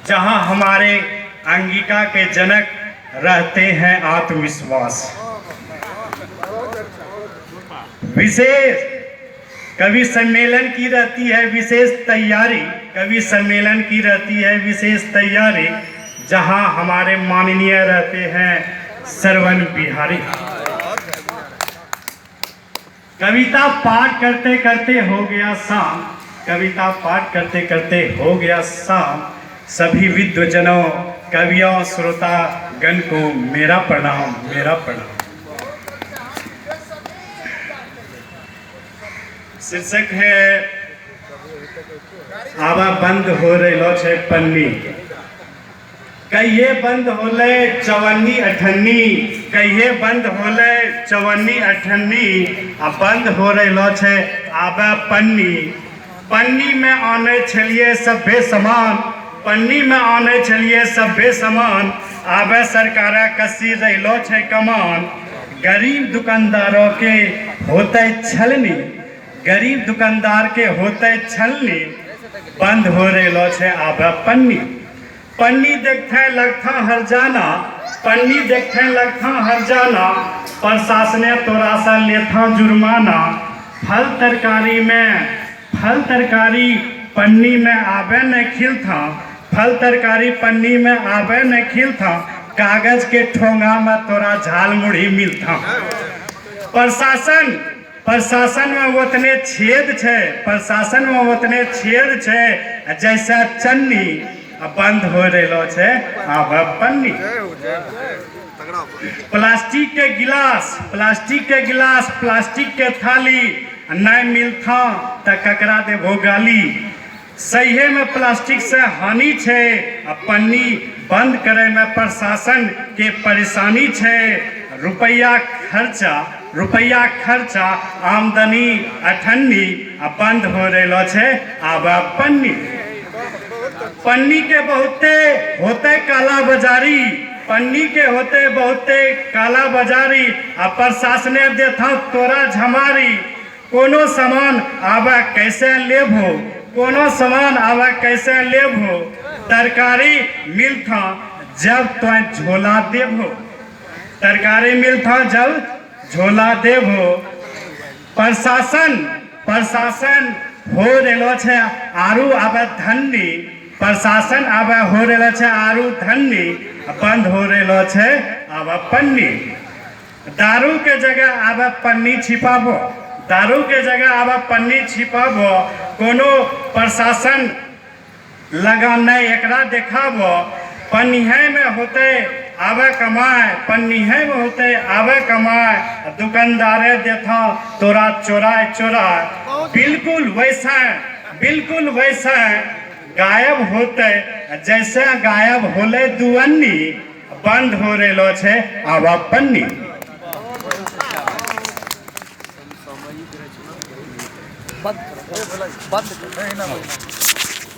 जहां हमारे अंगिका के जनक रहते हैं आत्मविश्वास। विशेष कवि सम्मेलन की रहती है विशेष तैयारी, कवि सम्मेलन की रहती है विशेष तैयारी, जहां हमारे माननीय रहते हैं सरवन बिहारी। कविता पाठ करते करते हो गया शाम, कविता पाठ करते करते हो गया शाम। सभी विद्वजनों, कवियों, श्रोता गण को मेरा प्रणाम, मेरा प्रणाम। शीर्षक है आवा बंद हो रहलो छै पन्नी। कहिए बंद होलै चवन्नी अठन्नी, कहिए बंद होलै चवन्नी अठन्नी, आ बंद हो रहलो छै आबे पन्नी। पन्नी में आनै छलियै सभे सामान, पन्नी में आनै छलियै सभे सामान, आबे सरकार कसी रहलो छै कमान। गरीब दुकानदारों के होतै छलनी, गरीब दुकानदार के होतै छलनी, बंद हो रहलो छै आबे पन्नी। पन्नी देखते लगता हरजाना, पन्नी देखते लगता हरजाना, प्रशासने तोरा से लेता जुर्माना। फल तरकारी में, फल तरकारी पन्नी में आबे न खिलता, फल तरकारी पन्नी में आबे न खिलता, कागज के ठोंगा में तोरा झाल मुढ़ी मिलता। प्रशासन, प्रशासन में उतने छेद छै, प्रशासन में उतने छेद छै जैसा चन्नी, आ बंद हो रहलो छै आब पन्नी। प्लास्टिक के गिलास, प्लास्टिक के गिलास, प्लास्टिक के थाली नहीं मिलता त ककरा देबो गाली। सहिए में प्लास्टिक से हानि छै आ पन्नी बंद करे में प्रशासन के परेशानी छै। रुपैया खर्चा, रुपैया खर्चा, आमदनी अठन्नी, आ बंद हो रहलो छै आब पन्नी। पन्नी के बहुते होते काला बाजारी, पन्नी के होते बहुते काला बाजारी, आ प्रशासने देता तोरा झमारी। कोनो सामान आबे कैसे लेबो, कोनो सामान आबे कैसे लेबो, तरकारी मिलता जब तो झोला देबो, तरकारी मिलता जब झोला देबो। प्रशासन, प्रशासन हो रहलो छै आरू आबे धन्नी, प्रशासन आबे हो रहलो छै आरू धन्नी, बंद हो रहलो छै आबे पन्नी। दारू के जगह आबे पन्नी छिपाबो, दारू के जगह आबे पन्नी छिपाबो, कोनो प्रशासन लगा नहीं एकरा देखाबो। पन्नीहे में होते आवे कमाए, पन्नीहे में होते आवे कमाए, दुकानदारे देता तोरा चोराए चोराए। बिल्कुल वैसा, बिल्कुल वैसा गायब होते जैसे गायब होले दुअन्नी, बंद हो रहलो छै आब पन्नी। बंद करो, बंद करो।